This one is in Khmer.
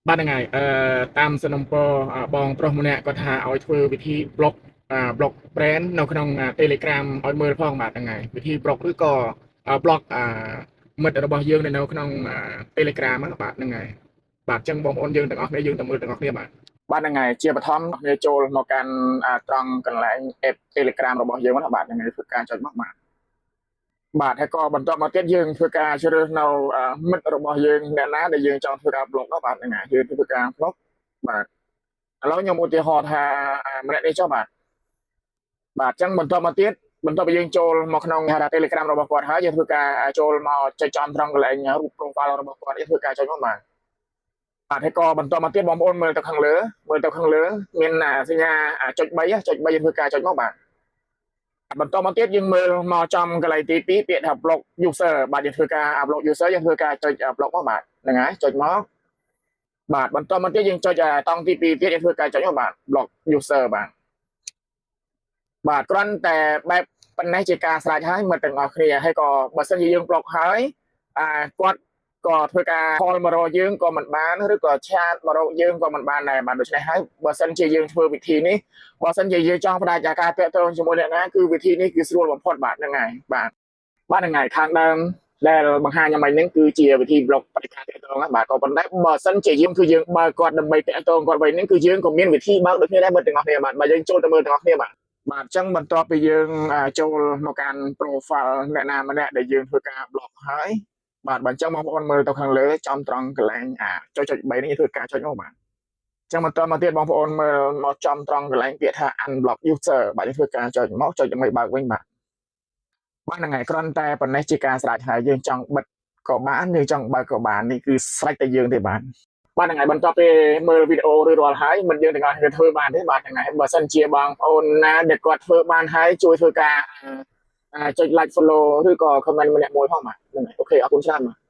បាទហ្នឹងហើយអឺតាមសំណូមពរបងប្រុសម្នាក់គាត់ថាឲ្យធ្វើវិធី block block friend នៅក្នុង Telegram ឲ្យមើលផងបាទហ្នឹងហើយវិធី block ឬក៏ block មិត្តរបស់យើងនៅក្នុង Telegram ហ្នឹងបាទហ្នឹងហើយបាទអញ្ចឹងបងប្អូនយើងទាំងអស់គ្នាយើងទៅមើលទាំងអស់គ្នាបាទបាទហ្នឹងហើយជាបឋមគ្នាចូលមកកាន់ត្រង់កន្លែង app Telegram របស់យើងណាបាទហ្នឹងហើយធ្វើការចុចមកបាទបាទហើយក៏បន្តមកទៀតយើងធ្វើការជ្រើសនៅមិត្តរបស់យើងអ្នកណាដែលយើងចង់ធ្វើការ block នោះបាទហ្នឹងហើយយើងធ្វើការ block បាទឥឡូវខ្ញុំឧទាហរណ៍ថាម្នាក់នេះចុះបាទបាទអញ្ចឹងបន្តមកទៀតបន្ទាប់ពីយើងចូលមកក្នុងហៅថា Telegram របស់គាត់ហើយយើងធ្វើការចូលមកចុចចំត្រង់កន្លែងរូប profile របស់គាត់យើងធ្វើការចុចមកបាទបាទហើយក៏បន្តមកទៀតបងប្អូនមើលទៅខាងលើមើលទៅខាងលើមានសញ្ញាចុច3ចុច3យើងធ្វើការចុចមកបាទបន្តមកទៀតយើងមើលមកចំកន្លែងទី2ពាក្យថា block user បាទយើងធ្វើការ block user យើងធ្វើការចុច block មកបាទហ្នឹងហើយចុចមកបាទបន្តមកទៀតយើងចុចតង់ទី2ទៀតយើងធ្វើការចុចមកបាទ block user បាទបាទគ្រាន់តែបែបប៉ុណ្ណេះជាការស្រេចហើយមើលទាំងអស់គ្នាហើយក៏បើសិនជាយើង block ហើយគាត់ក៏ធ្វើការ call មករកយើងក៏មិនបានឬក៏ chat មករកយើងក៏មិនបានដែរបាទដូច្នេះហើយបើសិនជាយើងធ្វើវិធីនេះបើសិនជាយើងចង់ផ្ដាច់ការតាក់ទងជាមួយអ្នកណាគឺវិធីនេះគឺស្រួលបំផុតបាទហ្នឹងហើយបាទបាទហ្នឹងហើយខាងដើមដែលបង្ហាញយ៉ាងម៉េចហ្នឹងគឺជាវិធី block បរិការតាក់ទងបាទក៏ប៉ុន្តែបើសិនជាយើងគឺយើងបើកគាត់ដើម្បីតាក់ទងគាត់វិញហ្នឹងគឺយើងក៏មានវិធីបើកដូចគ្នាដែរមើលទាំងអស់គ្នាបាទបើយើងចូលទៅមើលទាំងអស់គ្នាបាទបាទអញ្ចឹងបន្ទាប់ពីយើងចូលមកកាន់ profile អ្នកណាម្នាក់ដែលយើងធ្វើការ block ហើយបាទបើអញ្ចឹងបងប្អូនមើលទៅខាងលើចំត្រង់កន្លែងអាចុចចុច3នេះធ្វើការចុចមកបាទអញ្ចឹងបន្តមកទៀតបងប្អូនមើលមកចំត្រង់កន្លែងពាក្យថា unblock user បាទយើងធ្វើការចុចមកចុចដើម្បីបើកវិញបាទបាទហ្នឹងហើយគ្រាន់តែប៉ុណ្ណេះជាការស្រេចហើយយើងចង់បិទក៏បានយើងចង់បើកក៏បាននេះគឺស្រេចតែយើងទេបាទបាទហ្នឹងហើយបន្ទាប់ពីមើលវីដេអូរួចរាល់ហើយមិនយើងទាំងអស់គ្នាធ្វើបានទេបាទហ្នឹងហើយបើសិនជាបងប្អូនណាដែលគាត់ធ្វើបានហើយជួយធ្វើការចុច like follow ឬក៏ comment ម្នាក់មួយផងបាទហ្នឹងហើយ OK អរគុណច្រើនបាទ។